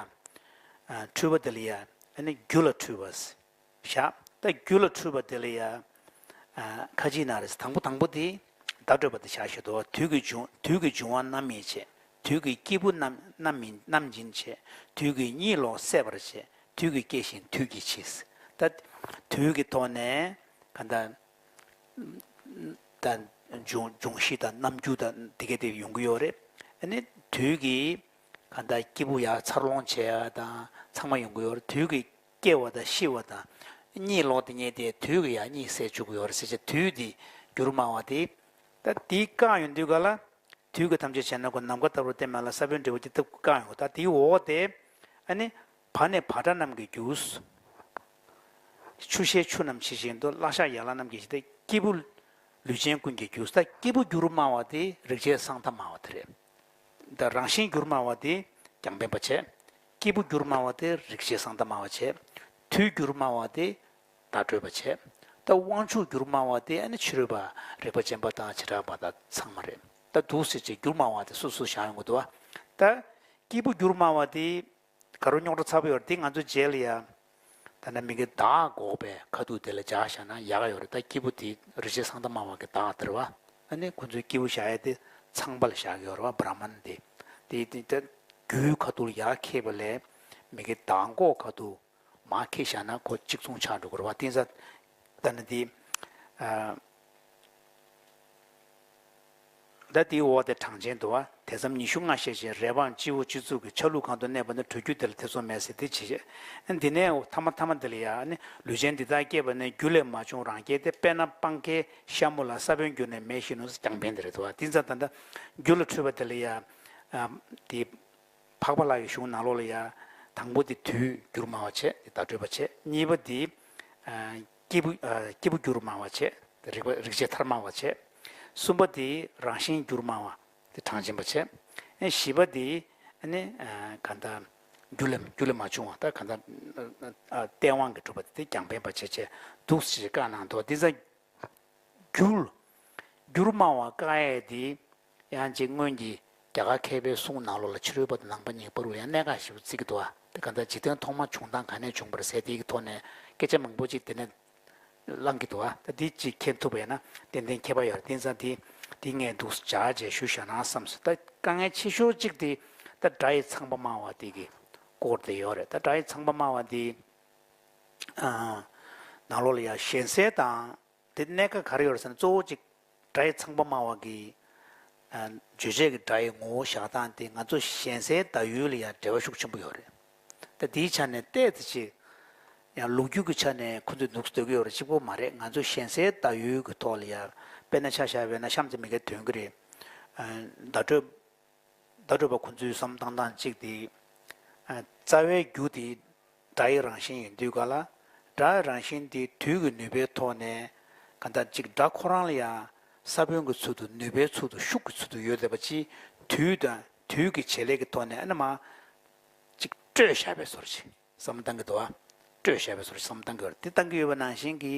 འཁྲུལ་པ་དེ་ལ་ཡ་ཨ་ནི་རྒྱུ་ལ་འཁྲུལ་པ་བཞག་ད་རྒྱུ་ལ་འཁྲུལ་པ་དེ་ལ་ཡ་ཨ་ཁ་ཅིག་ན་རེ། དང་པོ་དང་པོ་དེ་བརྡ་སྤྲོད་པ་དེ་བཞག་བཞག་འདུག་དུས་ཀྱི་འབྱུང་དུས་ཀྱི་འབྱུང་བ་རྣམ་སྨིན་བྱེད། དུས་ཀྱི་སྐྱེས་བུ་རྣམ་རྣམ་སྨིན་རྣམ་སྦྱིན་བྱེད། དུས་ཀྱི་གཉིད་ལོག་སད་པར་བྱེད། དུས་ཀྱིས་སྐྱེ་ཞིང་དུས་ཀྱིས་འཆི། ད་དུས་ཀྱི་ཐོག་ནས་ག་འདྲ་ད་འབྱུང་འབྱུང་གཞི་དང་རྣམ་འགྱུར་དང་དེ་ག་དེ་ཡོང་གི་ཡོད་རེད། ཨ་ནི་དུས་ཀྱི་ག་འདྲ་སྐྱེས་བུ་ཡར་འཚར་ལོངས་བྱེད་ཡ་དང་ཚང་མ་ཡོང་གི་ཡོད་རེད། དུས་ཀྱི་སྐྱེ་བ་དང་ཤི་བ་དང་གཉིད་ལོག་དེ་ཉིད་དེ་དུས་ཀྱིས་ཡར་གཉིད་སད་བཅུག་གི་ཡོད་རེད་ཟེར་བྱས། དུས་དེ་འགྱུར་སྨྲ་བ་དེ། ད་དེ་བཀག་ཡོང་དུས་ག་ལ། དུས་ཀྱི་ཐམས་ཅད་བྱས་ན་ཁོ་ནམ་མཁའ་ལྟ་བུར་བསྟན་མ་ལ་ས་བོན་འབྲས་བུ་སྐྱེ་ཐབས་བཀག་ཡོང་གི། ད་དེའི་འོག་དེ་ཨ་ནི་བ་ནི་བ་ཏྲ་རྣམས་ཀྱི་རྒྱུ། ཆུ་ཤེལ་ཆུ་རྣམས་ཇི་བཞིན་དུ། བརླ་གཤགས་ཡན་ལག་རྣམས་ཀྱི་གཞི། ད་སྐྱེས་བུ་ལུས་ཅན་ཀུན་གྱི་རྒྱུ། ད་སྐྱེས་བུ་འགྱུར་སྨྲ་བ་དེ་རིགས་བྱེད་གསང་མཐའ་སྨྲ་བ་དེ་རེད། ད་རང་བཞིན་འགྱུར་སྨྲ་བ་དེ་རྒྱང་འཕེན་པ་བྱས། སྐྱེས་བུ་འགྱུར་སྨྲ་བ་དེ་རིགས་བྱེད་གསང་མཐའ་སྨྲ་བ་བྱས། དུས་འགྱུར་སྨྲ་བ་དེ་བརྡ་སྤྲོད་པ་བྱས། ད་དབང་ཕྱུག་འགྱུར་སྨྲ་བ་དེ་ཨ་ནི་ཕྱི་རོལ་པ་རིག་པ་ཅན་པ་དང་བྱེ་བྲག་པ་དང་ཚང་མ་རེད། ད་འདུག་སེ་བྱས་འགྱུར་སྨྲ་བ་དེ་སོ་སོ་བཞག་ཡོང་གི་འདུག་བ། ད་སྐྱེས་བུ་འགྱུར་སྨྲ་བ་དེ་དགའ་རབ་རྙོག་དྲ་ཚ་པོ་ཡོད་རེད། དེ་ང་ཚོ་རྗེས་ལ་ཡ་ད་ནི་མི་གི་བདག་འགོག་པའི་ཁ་ཐུག་དེ་ལ་སྦྱར་བཞག་ན་ཡག་ཡོད་རེད། ད་སྐྱེས་བུ་དེ་རིགས་བྱེད་གསང་མཐའ་སྨྲ་བ་གི་བདག་དེ་རེད་བ། ཨ་ནི་ཁོ་ཚོའི་སྐྱེས་བུ་བཞག་ཡ་དེ་ཚངས་པ་ལ་བཞག་གི་ཡོད་རེད་བ། བྷྲ་མ་ན་དེ། དེ་དེ་ད་རྒྱུའི་ཁ་ཐུག་ལ་ཡར་འཁྱེར་བ་ལས་མི་གི་བདག་འགོག་ཁ་ཐུག་མར་འཁྱེར་བཞག་ན་ཁོ་གཅིག་མཚུངས་ཆགས་འགྲོ་གི་རེད་བ། དེ་ཚ་ད་ནི་དེ་ཨ་ད་དེའི་འོག་དེ་གྲངས་ཅན་འདུག་བ། དེ་ཙམ་ཉི་ཤུ་ལྔ་བཤད་བཞིན། རས་བང་སྤྱི་བོ་སྤྱི་གཙུག་གི། ཆ་ལུགས་གང་དུ་གནས་པ་ན། གྲོལ་འགྱུར་དེ་ལ་ཐེ་ཚོམ་མེད་ཟེར་དེ་བྱེད། འདི་ནས་ཐ་མ་ཐ་མ་འདི་ལ་ཡང་ནི་ལུས་ཅན་འདི་དག་སྐྱེས་པ་ནི། རྒྱུ་ལས་མ་བྱུང་རང་སྐྱེས་ཏེ། དཔེར་ན་སྤང་ཁའི་ཤ་མོ་ལ། ས་བོན་གྱུར་ནས་མེ་བཞིན་ནོ། རྒྱང་འཕེན་དེ་རེད་འདུག་བ། དེ་ཙམ་ད་ལྟ་རྒྱུ་ལ་འཁྲུལ་པ་དེ་ལ་ཡང་དེ། འཕགས་པ་ལྷ་ཡི་གཞུང་ནང་ལོགས་ལ་ཡ། དང་པོ་དེ་དུས་འགྱུར་སྨྲ་བ་བྱས། དེ་བརྡ་སྤྲོད་པ་བྱས། གཉིས་པ་དེ་ཨ་སྐྱེས་བུ་ཨ་སྐྱེས་བུ་འགྱུར་སྨྲ་བ་བྱས། དེ་རིགས་པ་རིགས་བྱེད་མཐར་སྨྲ་བ་བྱས། གསུམ་པ་དེ་རང་བཞིན་འགྱུར་སྨྲ་བ། དེ་གྲངས་ཅན་པ་བྱས། ཨ་བཞི་པ་དེ་ཨ་ནི་ཨ་ག་འདྲ་རྒྱུ་ལས་རྒྱུ་ལས་མ་བྱུང་བ། ད་ག་འདྲ་ཨ་ཨ་སྟེས་དབང་གིས་གྲུབ་པ་དེ་རྒྱང་འཕེན་པ་བྱས་བྱས་འདུག་ཅེས་བཀག་གནང་འདུག་དེ་ཙང་འགྱུར། འགྱུར་སྨྲ་བ་བཀག་ཡས་དེ་ཡང་ཅིག་སྔོན་གྱི་རྒྱ་གར་མཁས་པའི་གསུང་ནང་ལོགས་ལ་ཕྱི་རོལ་པ་དང་ནང་པ་གཉིས་བར་ལ་ཡང་གནད་འགག་ཞེ་པོ་བརྩི་གི་འདུག་བ། དེ་ག་འདྲ་འཇིག་རྟེན་ཐོག་མ་བྱུང་སྟངས་ག་ནས་བྱུང་བ་རེད་ཟེར་དེའི་ཐོག་ནས་སྐད་ཆ་མང་པོ་ཅིག་དེ་ནས་བསླང་གི་འདུག་བ། ད་འདི་ཅིག་མཁྱེན་ཐུབ་པ་ཡིན་ན་ཏན་ཏན་ཁྱད་པར་ཡོད་རེད། དེང་སང་དེ་དེ་ངས་འདུག་སེ་སྦྱར་བྱས་ཞུ་བཞག་ན་བསམ་སོང་། ད་དཀའ་ངལ་ཆེ་ཤོས་གཅིག་དེ་ད་སྒྲ་ཡི་ཚངས་པ་སྨྲ་བ་དེ་གི་སྐོར་དེ་ཡོད་རེད། ད་སྒྲ་ཡི་ཚངས་པ་སྨྲ་བ་དེ་ཨ་ནང་ལོགས་ལ་ཡང་གཞན་སེལ་དང་། དེ་གནད་འགག་ག་རེ་ཡོད་རེད་ཟེར་ན། གཙོ་བོ་གཅིག་སྒྲ་ཡི་ཚངས་པ་སྨྲ་བ་གི་ཨ་རྗོད་བྱེད་ཀྱི་སྒྲ་ཡི་ངོ་བོ་བཞག་སྟངས་དེ་ང་ཚོ་གཞན་སེལ་བརྡ་ཡུལ་ལ་ཡང་འབྲེལ་བ་ཤུགས་ཆེན་པོ་ཡོད་རེད། ད་དེའི་ཆ་ནས་ཏོག་ཙམ་ཅིག་ཡང་ལོ་རྒྱུས་ཀྱི་ཆ་ནས་ཁོ་ཚོས་འདུག་སེ་སྡོད་ཀྱི་ཡོད་རེད། གཅིག་པོ་མ་རེད། ང་ཚོ་གཞན་སེལ་བརྡ་ཡུལ་གྱི་ཐོག་ལ་ཡང་དཔེར་ན་ཆ་བཞག་པ་ཡིན་ན་གཤམ་དུ་མི་སྒེར་དོན་གྱི་རེད། ཨ་བརྡ་སྤྲོད། བརྡ་སྤྲོད་པ་ཁོ་ཚོའི་བསམ་བཏང་སྟངས་གཅིག་དེ། ཨ་རྩ་བའི་རྒྱུ་དེ་སྒྲ་ཡི་རང་བཞིན་ཡིན་དུས་ག་ལ། སྒྲ་ཡི་རང་བཞིན་དེ་དུས་ཀྱི་ནུས་པའི་ཐོག་ནས་ག་འདྲ་གཅིག་སྒྲ་ཁོ་རང་ལ་ཡང་ས་བོན་གྱི་ཚུལ་དུ་ནུས་པའི་ཚུལ་དུ་ཤུགས་ཀྱི་ཚུལ་དུ་ཡོད་བསྡད་པ་ཅིག་དུས་དང་ དུས་ཀྱི་བྱེད་ལས་ཀྱི་ཐོག་ནས་ཨ་ནི་མ་ཅིག་སྤྲོས་བཞག་པའི་བཟོ་འདྲ་ཞིག་བསམ་བློ་བཏང་གི་འདུག་བ། སྤྲོས་བཞག་པའི་བཟོ་འདྲ་ཞིག་བསམ་བློ་བཏང་གི་ཡོད་རེད། དེ་བཏང་གི་ཡོད་པ་ནང་བཞིན་གྱི་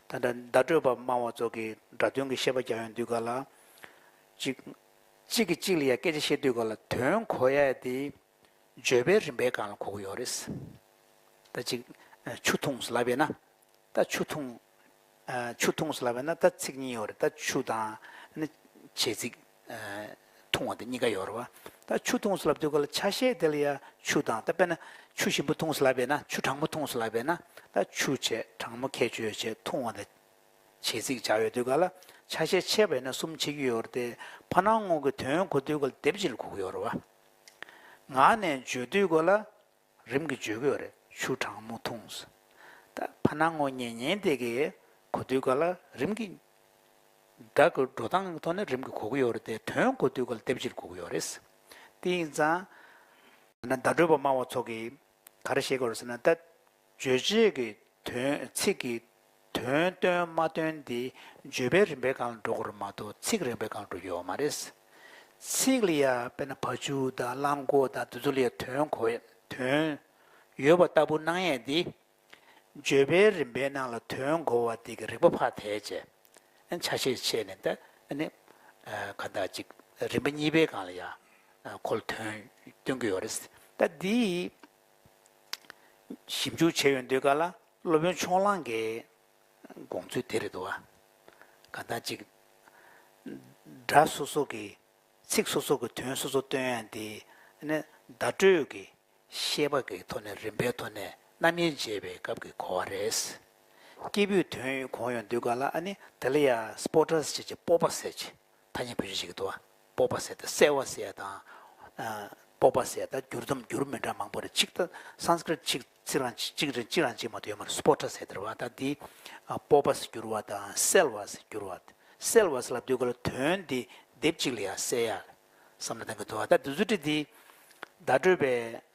ད་ལྟ་བརྡ་སྤྲོད་པ་སྨྲ་བ་ཚོ་གིས་སྒྲ་དོན་གྱི་བཤད་པ་རྒྱག་ཡོང་དུས་ག་ལ། ཅིག་གཅིག་གིས་གཅིག་ལ་ཡ་སྐད་ཆ་བཤད་དུས་ག་ལ་དོན་གོ་ཡ་དེ་བརྗོད་པའི་རིམ་པའི་སྒང་ལ་གོ་གི་ཡོད་རེད། ད་ཅིག་ཆུ་འཐུང་ཟེར་ལབ་པས་ན། ད་ཆུ་འཐུང་། ཆུ་འཐུང་ཟེར་ལབ་པས་ན་ད་ཚིག་གཉིས་ཡོད་རེད། ད་ཆུ་དང་ནི་བྱེད་ཚིག་འཐུང་བ་དེ་གཉིས་ཀ་ཡོད་རེད་བ། ད་ཆུ་འཐུང་ཟེར་ལབ་དུས་ག་ལ་ཆ་ཤས་དེ་ལ་ཡ་ཆུ་དང་ད་དཔེར་ན་ཆུ་ཞིམ་པོ་འཐུང་ཟེར་ལབ་པས་ན་ཆུ་གྲང་མོ་འཐུང་ཟེར་ལབ་པས་ན་ད་ཆུ་བྱས་གྲང་མོ་ཁྱད་ཆོས་བྱས་འཐུང་བ་དེ་བྱེད་ཚིག་བྱ་ཡོད་དུས་ག་ལ་ཆ་ཤས་ཕྱེ་བས་ན་གསུམ་ཕྱེ་གི་ཡོད་རེད་དེ། ཕ་ནང་ངོ་གི་དོན་གོ་དུས་ག་ལ་དེབ་གཅིག་ལ་གོ་གི་ཡོད་རེད་བ། ངག་ནས་བརྗོད་དུས་ག་ལ་རིམ་གྱིས་བརྗོད་ཀྱི་ཡོད་རེད། ཆུ་གྲང་མོ་འཐུང་ཟེར། ད་ཕ་ནང་ངོ་ཉན་མཁན་དེ་གིས་གོ་དུས་ག་ལ་རིམ་གྱིས་སྒྲ་གི་འགྲོ་སྟངས་ཀྱི་ཐོག་ནས་རིམ་གྱིས་གོ་གི་ཡོད་རེད་དེ། དོན་གོ་དུས་ག་ལ་དེབ་གཅིག་གོ་གི་ཡོད་རེད། དེ་ཡིན་ཙང་ན་བརྡ་སྤྲོད་པ་སྨྲ་བ་ཚོ་གིས་ག་རེ་བཤད་ཀྱི་ཡོད་རེད་ཟེར་ན། ད་རྗོད་བྱེད་ཀྱི་དོན་ཚིག་གི་དོན་སྟོན་མ་སྟོན་འདི་བརྗོད་པའི་རིམ་པའི་སྒང་ལ་འགྲོ་དགོས་རེད་མ་གཏོགས་ཚིག་རིམ་པའི་སྒང་ལ་འགྲོ་རྒྱུ་ཡོད་མ་རེད། ཚིག་ལ་ཡ་དཔེར་ན་བ་ཕྱུགས་དང་གླང་གོག་དང་དེ་ཚོ་ལ་ཡ་དོན་གོ་ཡ་དོན་ཡོད་པ་ལྟ་བུ་སྣང་ཡས་འདི་བརྗོད་པའི་རིམ་པའི་ནང་ལ་དོན་གོ་བ་འདི་གི་རིག་པ་ཕར་དེད་བྱས་ཨ་ཆ་ཤས་ཕྱེ་ནས་ད་ཨ་ནི་ག་འདྲ་ཅིག་རིམ་པ་གཉིས་པའི་སྒང་ལ་ཡ་ཁོ་ལ་དོན་སྟོན་གྱི་ཡོད་རེད། ད་འདི་ཞིབ་འཇུག་བྱས་ཡོང་དུས་ག་ལ་སློབ་དཔོན་ཕྱོགས་གླང་གི་དགོངས་ཚུལ་དེ་རེད་འདུག་བ། གང་ལྟར་ཅིག་སྒྲ་སོ་སོ་གི་ཚིག་སོ་སོ་གི་དོན་སོ་སོ་སྟོན་ཡ་འདི་ནི་བརྡ་སྤྲོད་ཀྱི་ཤེས་པ་གི་ཐོག་ནས་རིམ་པའི་ཐོག་ནས་རྣམ་དབྱེ་འབྱེད་པའི་སྐབས་ཀྱི་གོ་བ་རེད། སྐྱེས་བུའི་དོན་གོ་ཡོང་དུས་ག་ལ་ཨ་ནི་དེ་ལ་ཡ་སྤོ་ཊ་ཟེར་གྱི་སྤོབས་པ་ཟེར་གྱི་ཐ་སྙད་བེད་སྤྱོད་བྱེད་ཀྱི་འདུག་བ། སྤོབས་པ་ཟེར་ཏེ་གསལ་བ་ཟེར་ཡ་དང་། ཨ་སྤོབས་པ་ཟེར་ཡ་ད་བསྒྱུར་སྡོམ་བསྒྱུར་མི་འདྲ་མང་པོ་རེད། གཅིག་ད་སཾ་སྐྲྀཏ་གཅིག་ཚིག་རང་གཅིག་རེད། གཅིག་རང་གཅིག་མ་གཏོགས་ཡོད་མ་རེད། སྤོ་ཊ་ཟེར་དེ་རེད་བ། ད་འདི་ཨ་སྤོབས་པ་ཟེར་བསྒྱུར་བ་དང་གསལ་བ་ཟེར་བསྒྱུར་བ། གསལ་བ་ཟེར་ལབ་དུས་ག་ལ་དོན་འདི་དེབ་གཅིག་ལ་ཡང་གསལ་ཡ་བསམ་བློ་གཏང་གི་འདུག་བ། ད་འདི་ཚོ་འདྲ་འདི་བརྡ་སྤྲོད་པའི་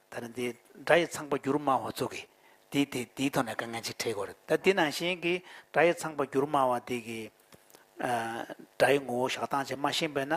ད་ནི་འདི་སྒྲ་ཡི་ཚངས་པ་བསྒྱུར་སྨྲ་བ་ཚོ་གིས་འདི་དེ་འདིའི་ཐོག་ནས་དཀའ་ངལ་ཅིག་འཕྲད་ཀྱི་ཡོད་རེད། ད་འདི་ནང་བཞིན་གྱི་སྒྲ་ཡི་ཚངས་པ་བསྒྱུར་སྨྲ་བ་འདི་གི་ཨ་སྒྲ་ཡི་ངོ་བོ་བཞག་སྟངས་ཅིག་མ་ཤེས་པས་ན་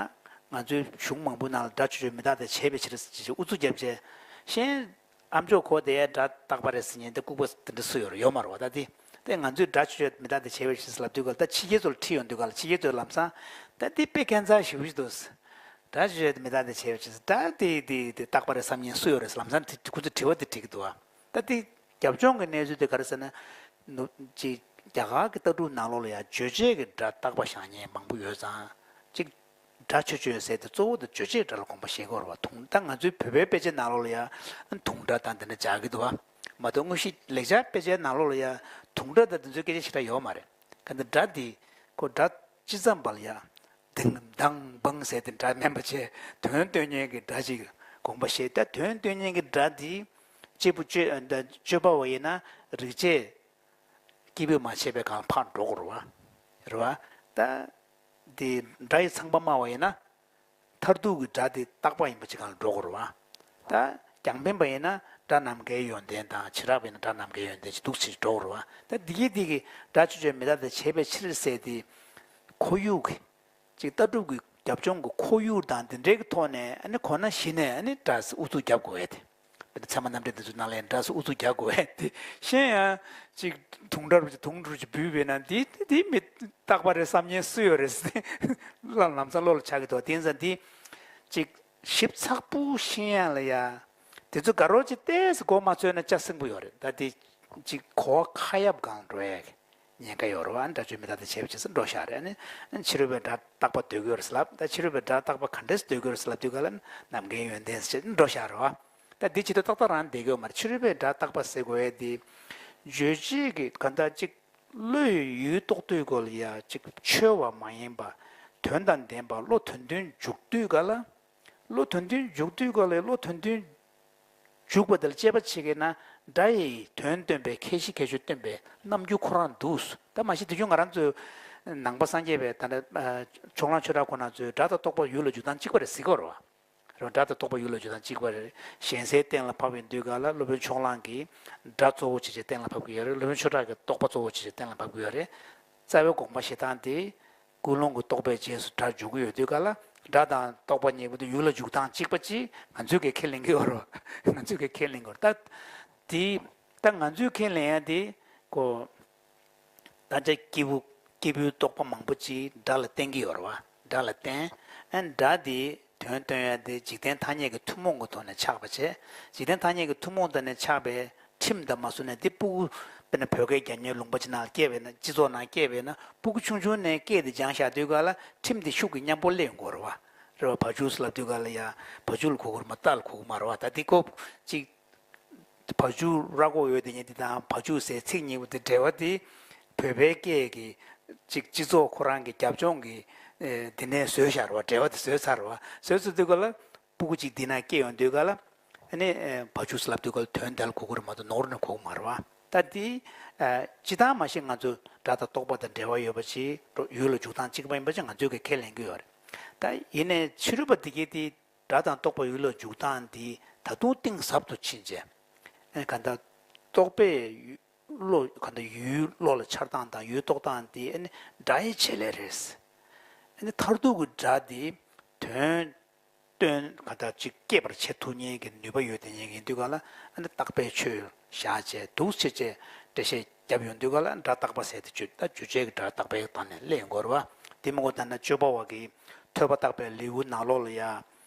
ང་ཚོའི་གཞུང་མང་པོའི་ནང་ལ་སྒྲ་ཆོས་ཅན་མི་རྟག་སྟེ་བྱས་པའི་ཕྱིར་ཟེར་ཅིག་ཨུ་ཚུགས་བརྒྱབ་བྱས། གཞན་ཨ་མཆོག་གོ་དེ་ཡ་སྒྲ་རྟག་པ་རེད་ཟེར་མཁན་དེ་ལྐུགས་པ་དེ་འདྲ་སུ་ཡོད་རེད། ཡོད་མ་རེད་བ། ད་དེ་དེ་ང་ཚོས་སྒྲ་ཆོས་ཅན་མི་རྟག་སྟེ་བྱས་པའི་ཕྱིར་ཟེར་ལབ་དུས་ག་ལ་ད་ཕྱི་རྒྱལ་ཚོ་ལ་ཁྲིད་ཡོང་དུས་ག་ལ་ཕྱི་རྒྱལ་ཚོས་ལམ་སང་ད་དེ་དཔེ་ཁྱད་མཚར་ཞེ་པོ་ཞིག་འདུག་སྒྲ་ཆོས་ཅན་མི་རྟག་སྟེ་བྱས་པའི་ཕྱིར་ཟེར། སྒྲ་དེ་དེ་དེ་རྟག་པ་རེད་བསམ་མཁན་སུ་ཡོད་རེད་ཟེར་ལམ་སང་དེ་ཁོ་ཚོས་དྲི་བ་དེ་དྲིས་ཀྱི་འདུག་བ། ད་དེ་རྒྱབ་ལྗོངས་ཀྱི་གནས་ཚུལ་དེ་ག་རེ་ཟེར་ན། ནུབ་ཅིག་རྒྱ་གར་གྱི་ལྟ་གྲུབ་ནང་ལོགས་ལ་ཡང་རྗོད་བྱེད་ཀྱི་སྒྲ་རྟག་པ་བཞག་མཁན་མང་པོ་ཡོད་ཙང་། གཅིག་སྒྲ་ཆོས་ཅན་ཟེར་དེ་གཙོ་བོ་དེ་རྗོད་བྱེད་སྒྲ་ལ་དགོངས་པ་བཞེས་ཀྱི་ཡོད་རེད་བ། དུང་། ད་ང་ཚོའི་བོད་པའི་དཔེ་ཆའི་ནང་ལོགས་ལ་ཡང་དུང་སྒྲ་དང་དེ་འདྲ་སྦྱར་གྱི་འདུག་བ། མ་གཏོགས་དངོས་གཞི་ལེགས་སྦྱར་དཔེ་ཆའི་ནང་ལོགས་ལ་ཡང་དུང་སྒྲ་དང་དེ་ཚོའི་སྐད་ཆ་ཞེ་དྲག་ཡོད་མ་རེད། ག་འདི་སྒྲ་འདི་ཁོ་སྒྲ་ཅི་ཙམ་པ་ལ་ཡང་དིང་དང་བང་ཟེར་དེ་སྒྲ་མིན་པ་བྱས་དོན་སྟོན་མཁན་གྱི་སྒྲ་ཅིག་དགོངས་པ་བཞེས། ད་དོན་སྟོན་མཁན་གྱི་སྒྲ་འདི་གཅེར་བུ་གཅོད་གཅོད་པ་བ་ཡིན་ན་རིག་བྱེད་སྐྱེས་བུས་མ་བྱས་པའི་སྒང་ཕར་འགྲོ་དགོས་རེད་བ། རེད་བ། ད་འདི་སྒྲ་ཡི་ཚངས་པ་སྨྲ་བ་ཡིན་ན། མཐར་ཐུག་གི་སྒྲ་དེ་རྟག་པ་ཡིན་པ་ཅིག་སྒང་ལ་འགྲོ་དགོས་རེད་བ། ད་རྒྱང་འཕེན་པ་ཡིན་ན་སྒྲ་ནམ་མཁའི་ཡོན་ཏན་དང་བྱེ་བྲག་པ་ཡིན་ན་སྒྲ་ནམ་མཁའི་ཡོན་ཏན་ཅིག་འདུག་སེ་འགྲོ་དགོས་རེད་བ། ད་འདི་གི་འདི་གི་སྒྲ་ཆོས་ཅན་མི་རྟག་སྟེ་བྱས་པའི་ཕྱིར་ཟེར་དེ། ཁོར་ཡུག་གི་ཅིག་ལྟ་གྲུབ་ཀྱི་རྒྱབ་ལྗོངས་ཀྱི་ཁོར་ཡུག་དང་འདི་འདྲའི་གི་ཐོག་ནས་ཨ་ནི་གོ་ན་གཞི་ནས་ཨ་ནི་སྒྲ་ཟེར་ཨུ་ཚུགས་རྒྱབ་དགོས་ཡ་དེ། དཔེར་ན་ཚད་མ་རྣམ་འགྲེལ་འདི་ཚོའི་ནང་ལ་ཡང་སྒྲ་ཟེར་ཨུ་ཚུགས་རྒྱག་དགོས་པས་དེ། གཞན་ཡང་ཅིག་དུང་སྒྲ་རུ་ཅིག་དུང་རུ་ཅིག་འབུད་པས་ན་འདི་འདི་མི་རྟག་པ་རེད་བསམ་མཁན་སུ་ཡོད་རེད་ཟེར་ལམ་སང་བློ་ལ་འཆར་གི་འདུག་དེ་ཡིན་ཙང་འདི་ཅིག་ཞིབ་ཚགས་པོ་ཤེས་ཡ་ལ་ཡ། དེ་ཚོ་དགའ་རོགས་ཅིག་ཏོག་ཙམ་མགོ་མ་ཚོས་ན་ལྕགས་སྲིན་པོ་ཡོད་རེད། ད་འདི་ཅིག་གོ་བ་ཁ་ཡབ་སྒང་འགྲོ་ཡ་གི་ཉེན་ཁ་ཡོད་རེད་བ། སྒྲ་ཆོས་མི་རྟག་སྟེ་བྱས་པའི་ཕྱིར་ཟེར་འགྲོ་ཤག་རེད། ཨ་ནི་ཕྱི་རོལ་པའི་སྒྲ་རྟག་པ་འདོད་ཀྱི་ཡོད་རེད་ཟེར་ལབ། ད་ཕྱི་རོལ་པའི་སྒྲ་རྟག་པ་ག་འདྲས་འདོད་ཀྱི་ཡོད་རེད་ཟེར་ལབ་དུས་ག་ལ་ནམ་མཁའི་ཡོན་ཏན་ཟེར་བྱས་འགྲོ་ཤག་རེད་བ། ད་འདི་ཇི་ལྟར་ཏག་ཏག་རང་བསྡད་ཀྱི་ཡོད་མ་རེད། ཕྱི་རོལ་པའི་སྒྲ་རྟག་པ་ཟེར་དགོས་ཡས་དེ། རྗོད་བྱེད་ཀྱི་ག་འདྲ་ཅིག་བློ་ཡི་ཡུལ་རྟོགས་དུས་སྐོར་ལ་ཡ་ཅིག་འཆོལ་བ་མ་ཡིན་པ། དོན་དང་ལྡན་པ་བློ་དོན་མཐུན་འཇུག་དུས་ག་ལ། བློ་དོན་མཐུན་འཇུག་དུས་སྐོར་ལ་བློ་དོན་མཐུན་འཇུག་པ་དེ་ལ་དཔྱད་པ་བྱེད་མཁན་ན་སྒྲ་ཡི་དོན་སྟོན་པའི་ཁྱད་གཞི་ཁྱད་ཆོས་སྟོན་པའི་རྣམ་འགྱུར་ཁོ་རང་འདུག་ད་མ་གཞི་དུས་རྒྱུན་ང་རང་ཚོའི་ནང་པ་སངས་རྒྱས་པའི་ད་ལྟ་ཕྱོགས་གླང་ཆོས་གྲགས་ཁོ་ན་ཚོས་སྒྲ་དང་རྟོག་པ་ཡུལ་ལ་འཇུག་སྟངས་གཅིག་པ་རེད་ཟེར་གྱི་ཡོད་རེད་བ། རེད་བ། སྒྲ་དང་རྟོག་པ་ཡུལ་ལ་འཇུག་སྟངས་གཅིག་པ་རེད། གཞན་སའི་གཏན་ལ་ཕབ་པའི་དུས་ག་ལ་སློབ་དཔོན་ཕྱོགས་གླང་གིས་སྒྲ་གཙོ་བོ་བྱས་བྱས་གཏན་ལ་ཕབ་ཀྱི་ཡོད་རེད། སློབ་དཔོན་ཆོས་གྲགས་ཀྱིས་རྟོག་པ་གཙོ་བོ་བྱས་བྱས་གཏན་ལ་ཕབ་ཀྱི་ཡོད་རེད། རྩ་བའི་དགོངས་པ་བཞེས་སྟངས་དེ། ཀུན་སློང་གི་རྟོག་པའི་རྗེས་སུ་སྒྲ་འཇུག་གི་ཡོད་དུས་ག་ལ་ སྒྲ་དང་རྟོག་པ་གཉིས་པོ་དེ་ཡུལ་ལ་འཇུག་སྟངས་གཅིག་པ་ཅིག་ང་ཚོས་ཀྱི་ཁས་ལེན་གྱི་ཡོད་རེད་བ། ང་ཚོས་ཀྱི་ཁས་ལེན་གྱི་ཡོད་རེད། ད་དེ་ད་ང་ཚོས་ཁས་ལེན་ཡ་དེ་ཁོ། ད་ཆ་སྐྱེས་བུ་སྐྱེས་བུའི་རྟོག་པ་མང་པོ་ཅིག་སྒྲ་ལ་བརྟེན་གྱི་ཡོད་རེད་བ། སྒྲ་ལ་བརྟེན། ཨ་ནི་སྒྲ་དེ་དོན་སྟོན་ཡ་དེ་འཇིག་རྟེན་ཐ་སྙད་ཀྱི་ཐུན་མོང་གི་ཐོག་ནས་ཆགས་པ་བྱས། འཇིག་རྟེན་ཐ་སྙད་ཀྱི་ཐུན་མོང་དུ་ནས་ཆགས་པའི་ཁྲིམས་དང་མ་བཟུང་ནས་དེ་སྤུ་གུ། དཔེར་ན་བོད་སྐད་རྒྱག་མཁན་ལུང་པ་ཅིག་ནང་ལ་སྐྱེས་པས་ན། སྤྱི་ཚོགས་ནང་སྐྱེས་པས་ན། སྤུ་གུ་ཆུང་ཆུང་ནས་སྐད་དེ་སྦྱངས་བཞག་དུས་ག་ལ་ཁྲིམས་དེ་ཤུགས་ཀྱིས་མཉམ་པོ་སླེབས་ཡོང་གི་ཡོད་རེད་བ། རེད་བ། བ་ཕྱུགས་ལབ་དུས་ག་ལ་ཡ་བ་ཕྱུགས་ལ་གོ་གི་རེད་མ། རྟ་ལ་གོ་གི་མ་རེད་བ། ད་དེ་ཁོ་ཅིག་བ་ཕྱུགས་ར་སྒོག་ཡོད་དེ་ཉིད་དེ་དང་བ་ཕྱུགས་ཟེར་ཚིག་གཉིས་པོ་དེ་འབྲེལ་བ་དེ། བོད་པའི་སྐད་ཀྱི་ཅིག་སྤྱི་ཚོགས་ཁོ་རང་གི་རྒྱབ་ལྗོངས་ཀྱི་ཨེ་དེ་ནས་བཟོས་བཞག་རེད་བ། འབྲེལ་བ་དེ་བཟོས་ཚར་རེད་བ། བཟོས་ཚར་དུས་ག་ལ་སྤུ་གུ་ཅིག་འདི་ན་སྐྱེས་ཡོང་དུས་ག་ལ། ཨ་ནི་ཨེ་བ་ཕྱུགས་ལབ་དུས་ག་ལ་དོན་དེ་ལ་གོ་གི་རེད་མ་གཏོགས་ནོར་ནས་གོ་གི་མ་རེད་བ། ད་དེ་ཨ་སྤྱིར་བཏང་མ་གཞི་ང་ཚོ་སྒྲ་དང་རྟོག་པ་དང་འབྲེལ་བ་ཡོད་པ་ཅིག་ཡུལ་ལ་འཇུག་སྟངས་གཅིག་པ་ཡིན་པ་ཅིག་ང་ཚོས་ཀྱི་ཁས་ལེན་གྱི་ཡོད་རེད། ད་ཡིན་ནའི་ཕྱི་རོལ་པ་དེ་གས་དེ། སྒྲ་དང་རྟོག་པ་ཡུལ་ལ་འཇུག་སྟངས་འདི་ད་དུང་གཏིང་ཟབ་ཏུ་ཕྱིན་བྱས། ཨེ་ག་འདྲ། རྟོག་པས་བློ། ག་འདྲ། ཡུལ་བློ་ལ་འཆར་སྟངས་དང་ཡུལ་རྟོགས་སྟངས་འདི་ཨ་ནི་སྒྲ་ཡི་བྱེད་ལས་རེད། ཨ་ནི་མཐར་ཐུག་གི་སྒྲ་འདི་དོན་སྟོན། ག་འདྲ་ཅིག་སྐྱེད་པར་བྱེད་ཐུབ་མཁན་གྱི་ནུས་པ་ཡོད་དེ་ཉིད་ཡིན་དུས་ག་ལ། ཨ་ནི་རྟག་པའི་ཆོས་བཞག་བྱས་འདུག་བྱས་བྱས་འགྲེལ་བཤད་བརྒྱབ་ཡོང་དུས་ག་ལ། སྒྲ་རྟག་པ་ཟེར་དེ་བརྗོད། ད་རྗོད་བྱེད་ཀྱི་སྒྲ་རྟག་པའི་སྟེང་ནས་སླེབས་ཡོང་གི་རེད་བ། དེ་མིན་གོ་ད་ན་སྤྱོད་པ་བ་གི་ཐོས་པ་བརྟག་པའི་ལེའུ་ནང་ལོགས་ལ་ཡ།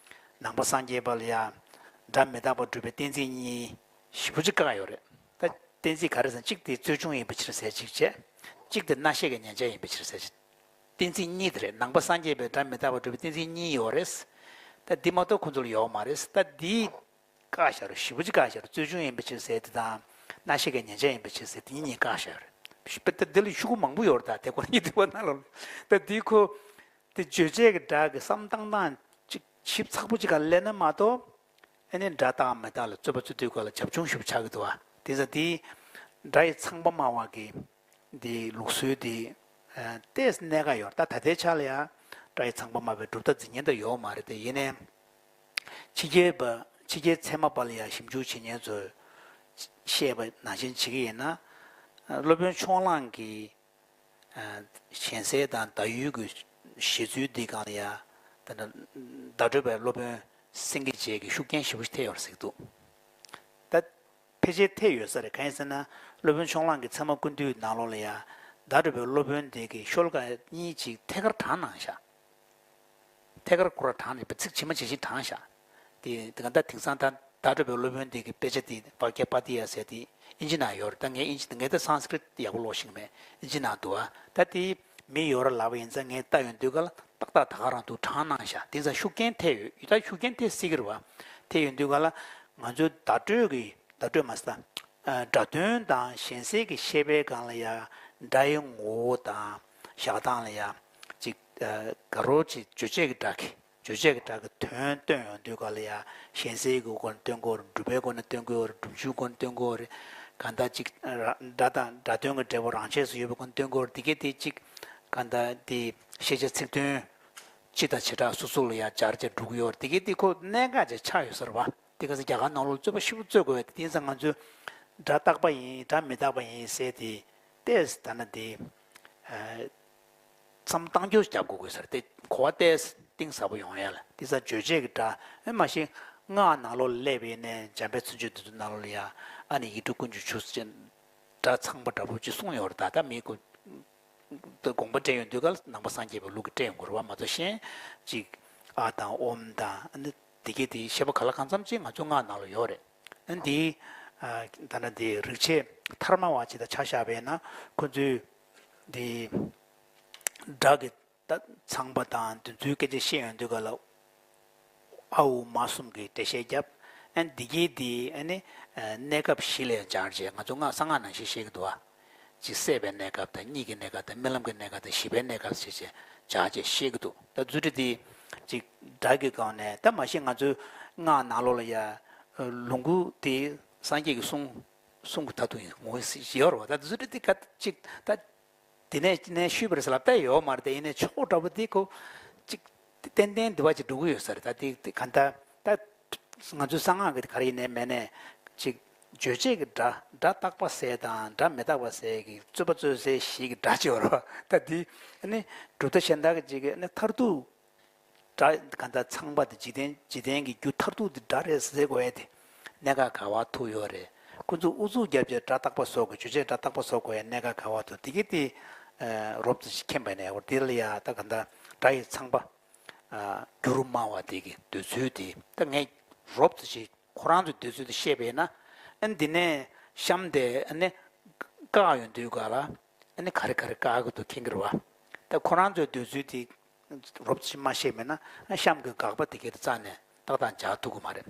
ནང་པ་སངས་རྒྱས་པ་ལ་ཡ། སྒྲ་མི་རྟག་པར་སྒྲུབ་པའི་གཏན་ཚིགས་གཉིས་ཞེ་པོ་ཅིག་བཀག་ཡོད་རེད། ད་གཏན་ཚིགས་ག་རེ་ཟེར་ན། གཅིག་དེ་རྩོལ་བྱུང་ཡིན་པའི་ཕྱིར་ཟེར་གཅིག་བྱས། གཅིག་དེ་རྣ་ཤེས་ཀྱི་མཉན་བྱ་ཡིན་པའི་ཕྱིར་ཟེར་གཅིག་གཏན་ཚིགས་གཉིས་དེ་རེད། ནང་པ་སངས་རྒྱས་པའི་སྒྲ་མི་རྟག་པར་སྒྲུབ་པའི་གཏན་ཚིགས་གཉིས་ཡོད་རེད། ད་འདི་མ་གཏོགས་ཁོ་ཚོ་ལ་ཡོད་མ་རེད། ད་འདི་བཀག་བཞག་རེད། ཞེ་པོ་ཅིག་བཀག་བཞག་རེད། རྩོལ་བྱུང་ཡིན་པའི་ཕྱིར་ཟེར་དེ་དང་། རྣ་ཤེས་ཀྱི་མཉན་བྱ་ཡིན་པའི་ཕྱིར་ཟེར་དེ་གཉིས་གཉིས་བཀག་བཞག་རེད། ཞེ་པོ་ད་འདི་ལ་ཤོག་གུ་མང་པོ་ཡོད་རེད། ད་དེ་ཁོ་རང་ཉིད་དུ་བ་ན་ལ། ད་འདི་ཁོ། དེ་རྗོད་བྱེད་ཀྱི་སྒྲ་གི་བསམ་སྟངས་སྟངས་ཅིག་ཞིབ་ཚགས་པོ་ཅིག་ག་ལེན་ན་མ་གཏོགས། ཨ་ནི་སྒྲ་རྟག་མི་རྟག་ལ་རྩོད་པ་རྩོད་དུས་སྐབས་ལ་རྒྱབ་ལྗོངས་ཞིབ་ཆགས་ཀྱི་འདུག་བ། དེ་ཙང་དེ་སྒྲ་ཡི་ཚངས་པ་སྨྲ་བ་གི་དེ་ལུགས་སྲོལ་དེ་ཨ་ཏོག་ཙམ་གནད་འགག་ཡོད་རེད། ད་ད་ལྟའི་ཆ་ལ་ཡང་སྒྲ་ཡི་ཚངས་པ་སྨྲ་བའི་གྲུབ་མཐའ་འཛིན་མཁན་དེ་ཡོད་མ་རེད་དེ། ཡིན་ནའི་ཕྱི་རྒྱལ་པ། ཕྱི་རྒྱལ་ཚད་མ་པ་ལ་ཡང་ཞིབ་འཇུག་བྱེད་མཁན་ཚོས་བཤད་པ་ནང་བཞིན་བྱེད་ཀྱི་ཡིན་ན། སློབ་དཔོན་ཕྱོགས་གླང་གིས། གཞན་སེལ་དང་བརྡ་ཡུལ་གྱི་བཞེད་ཚུལ་འདི་སྒང་ལ་ཡ། ད་ནི་བརྡ་སྤྲོད་པའི་སློབ་དཔོན་སེང་གེ་རྗེ་གིས་ཤུགས་རྐྱེན་ཞེ་པོ་ཞིག་ཐེབས་ཡོད་རེད་ཟེར་གྱི་འདུག་ད་ཕལ་ཆེར་ཐེབས་ཡོད་ས་རེད། གང་ཡིན་ཟེར་ན། སློབ་དཔོན་ཕྱོགས་གླང་གི་ཚད་མ་ཀུན་བཏུས་ནང་ལོགས་ལ་ཡ། བརྡ་སྤྲོད་པའི་སློབ་དཔོན་དེ་གིས་ཤོ་ལོ་ཀ་གཉིས་ཅིག་ཐད་ཀར་དྲངས་གནང་ཤག་ཐད་ཀར་ཁོ་རང་དྲངས་ནས་ཚིག་ཇི་མ་ཇི་བཞིན་དྲངས་ཤག་དེ་དེ་ག་ད་དེང་སང་ད་བརྡ་སྤྲོད་པའི་སློབ་དཔོན་དེ་གི་དཔེ་ཆ་དེ་བཀྱ་པ་ཏི་ཡ་ཟེར་དེ་ཨིན་ཇི་ནང་ཡོད་རེད། ད་ངས་ཨིན་ཇི། ངས་ད་སཾ་སྐྲྀཏ་ཡག་པོ་ཀློག་ཤེས་ཀྱི་མེད། ཨིན་ཇི་ནང་འདུག་ཨ། ད་དེ་མི་ཡོད་རེད་ལབ་པ་ཡིན་ཙང་ངས་ལྟ་ཡོང་དུས་ག་ལ་ཏག་ཏག་ད་ག་རང་འདུག་དྲངས་གནང་ཤག་དེ་ཙང་ཤུགས་རྐྱེན་ཐེབས་ཡོད། ད་ཤུགས་རྐྱེན་ཐེབས་སྲིད་ཀྱི་རེད་བ། ཐེབས་ཡོང་དུས་ག་ལ་ང་ཚོའི་བརྡ་སྤྲོད་ཀྱི། བརྡ་སྤྲོད་མ་ཟད། སྒྲ་དོན་དང་གཞན་སེལ་གྱི་བཤད་པའི་སྒང་ལ་ཡང་སྒྲ་ཡི་ངོ་བོ་དང་བཞག་སྟངས་ལ་ཡང་ཅིག་དགའ་རོགས་ཅིག་རྗོད་བྱེད་ཀྱི་སྒྲ་གི། རྗོད་བྱེད་ཀྱི་སྒྲ་གི་དོན་སྟོན་ཡོང་དུས་སྒང་ལ་ཡང་གཞན་སེལ་གྱི་སྒོ་ནས་སྟོན་གྱི་ཡོད་རེད། སྒྲུབ་པའི་སྒོ་ནས་སྟོན་གྱི་ཡོད་རེད། སྒྲུབ་ཚུལ་སྒོ་ནས་སྟོན་གྱི་ཡོད་རེད། གང་ལྟར་ཅིག་སྒྲ་དང་སྒྲ་དོན་གྱི་འབྲས་བུ་རང་ཆས་སུ་ཡོད་པའི་སྒོ་ནས་སྟོན་གྱི་ཡོད་རེད། དེ་གས་དེ་ཅིག་གང་ལྟར་དེ་ཤེས་བྱ་ཚིག་དོན་སྤྱི་དང་བྱེ་བྲག་སོ་སོ་ལ་ཡང་སྦྱར་བྱས་འགྲོ་གི་ཡོད་རེད། དེ་གས་དེ་ཁོ་གནད་འགག་ཅིག་ཆགས་ཡོད་ས་རེད་བ། དེ་ག་ཚོད་རྒྱ་གར་ནང་ལོགས་རྩོད་པ་ཞེ་པོ་རྩོད་དགོས་པ་དེ། དེང་སང་ང་ཚོས་སྒྲ་རྟག་པ་ཡིན། སྒྲ་མི་རྟག་པ་ཡིན་ཟེར་དེ་ཏོག་ཙམ་ད་ན་དེ་ཨ་མཚམས་བཏང་རྒྱུ་རྒྱབ་དགོས་དགོས་ས་རེད་དེ། གོ་བ་ཏོག་ཙམ་གཏིང་ཟབ་པོ་ཡོང་ཡ་ལ། དེང་སང་རྗོད་བྱེད་ཀྱི་སྒྲ། ཨེ་མ་གཞི་སྔགས་ནང་ལོགས་ལ་སླེབས་པ་ཡིན་ནའི་འཇམ་དཔལ་མཚན་བརྗོད་བདུད་འདུལ་ནང་ལོགས་ལ་ཡང་ཨ་ནི་ཡིག་འབྲུ་ཀུན་གྱི་ཆུ་ཟེར་སྒྲ་ཚངས་པ་འདྲ་པོ་ཅིག་གསུངས་ཡོད་རེད། ད་ལྟ་མི་ཁོ་དགོངས་པ་བཀྲལ་ཡོང་དུས་ག་ལ་ནང་པ་སངས་རྒྱས་པའི་ལུགས་ཀྱི་བཀྲལ་ཡོང་དགོས་རེད་བ། མ་གཏོགས་གཞན་ཅིག་ཨ་དང་ཨོཾ་དང་ཨ་ནི་དེ་གས་དེ་བཤད་པ་ག་ལ་གང་འཚམ་ཅིག་ང་ཚོ་སྔགས་ནང་ལ་ཡོད་རེད། ཨ་ནི་དེ་ཨ་ད་ནི་དེ་རིག་བྱེད་ཐར་མ་བ་ཅིག་དང་ཆ་བཞག་པ་ཡིན་ན་ཁོ་ཚོས་དེ་སྒྲ་གི་ད་ཚངས་པ་དང་དེ་ཚོའི་སྐད་ཆ་བཤད་ཡོང་དུས་ག་ལ། ཨ་འུ་མ་གསུམ་གྱི་འགྲེལ་བཤད་བརྒྱབ། ཨ་ནི་འདི་གའི་དེ་ཨ་ནི་གནས་སྐབས་བཞི་ལ་སྦྱར་བྱས། ང་ཚོ་སྔགས་གསང་སྔགས་ནང་བཞིན་བཤད་ཀྱི་འདུག་བ། གཅིག་སད་པའི་གནས་སྐབས་དང་། གཉིད་ཀྱི་གནས་སྐབས་དང་། རྨི་ལམ་གྱི་གནས་སྐབས་དང་། ཞི་བའི་གནས་སྐབས་ཟེར་བྱས་སྦྱར་བྱས་བཤད་ཀྱི་འདུག་ད་རྫུ་འཕྲུལ་འདི་གཅིག་སྒྲ་གི་སྒང་ནས། ད་མ་གཞི་ང་ཚོའི་སྔགས་ནང་ལོགས་ལ་ཡ་ལོངས་སྐུ་དེ་སངས་རྒྱས་ཀྱི་གསུང་གསུང་གི་མཐར་ཐུག་ཡིན་ངོ་ཡོད་རེད་བ། ད་རྫུ་འཕྲུལ་འདི་ག་གཅིག་ད། དེ་ནས་ནས་ཤུས་པར་ཟེར་ལབ་ད་ཡོད་མ་རེད་དེ། ཡིན་ནའི་ཕྱོགས་འདྲ་པོ་དེ་ཁོ་ཅིག་ཏན་ཏན་འདི་བ་ཅིག་འགྲོ་གི་ཡོད་ས་རེད། ད་དེ་དེ་ག་ད་ད་ང་ཚོའི་གསང་སྔགས་ཀྱི་ག་རེ་ཡིན་ནའི་མེད་ནའི་ཅིག་རྗོད་བྱེད་ཀྱི་སྒྲ། སྒྲ་རྟག་པ་ཟེར་དང་སྒྲ་མི་རྟག་པ་ཟེར་གྱི་རྩོད་པ་རྩོད་སའི་གཞི་གི་སྒྲ་ཅིག་ཡོད་རེད་བ། ད་དེ་ནི་གྲུབ་མཐའ་གཞན་དག་གི་ཅིག་གི་ནི་མཐར་ཐུག་ སྒྲ་ག་འདྲ་ཚངས་པ་དེ་འཇིག་རྟེན་འཇིག་རྟེན་གྱི་རྒྱུ་མཐར་ཐུག་དེ་སྒྲ་རེད་ཟེར་དགོས་ཡ་དེ། གནད་འགག་ག་བ་ཐུག་ཡོད་རེད། ཁོ་ཚོས་ཨུ་ཚུགས་རྒྱབ་བྱས་སྒྲ་རྟག་པ་བཟོ་དགོས། བརྗོད་བྱའི་སྒྲ་རྟག་པ་བཟོ་དགོས་ཡ་གནད་འགག་ག་བ་ཐུག་དེ་གི་དེ། ཨ། རོབ་ཙམ་ཞིག་མཁྱེན་པ་ནས་འོ་དེ་ལ་ཡ་ད་ག་འདྲ་སྒྲ་ཡི་ཚངས་པ། ཨ། འགྱུར་སྨྲ་བ་དེ་གི་འདོད་ཚུལ་དེ་ད་ངས་རོབ་ཙམ་ཞིག་ཁོ་རང་ཚོའི་འདོད་ཚུལ་དེ་བཤད་པས་ན། ཨ་ནི་འདི་ནས་གཤམ་དེ་ཨ་ནི་བཀག་ཡོང་དུས་ག་ལ། ཨ་ནི་ག་རེ་ག་རེ་བཀག་གི་འདུག་མཁྱེན་གྱི་རེད་བ། ད་ཁོ་རང་ཚོའི་འདོད་ཚུལ་དེ་རོབ་ཙམ་ཞིག་མ་བཤད་པས་ན། ཨ། གཤམ་གྱི་དགག་པ་དེ་གའི་རྩ་ནས་ཏག་ཏག་འཇགས་ཐུབ་ཀྱི་མ་རེད།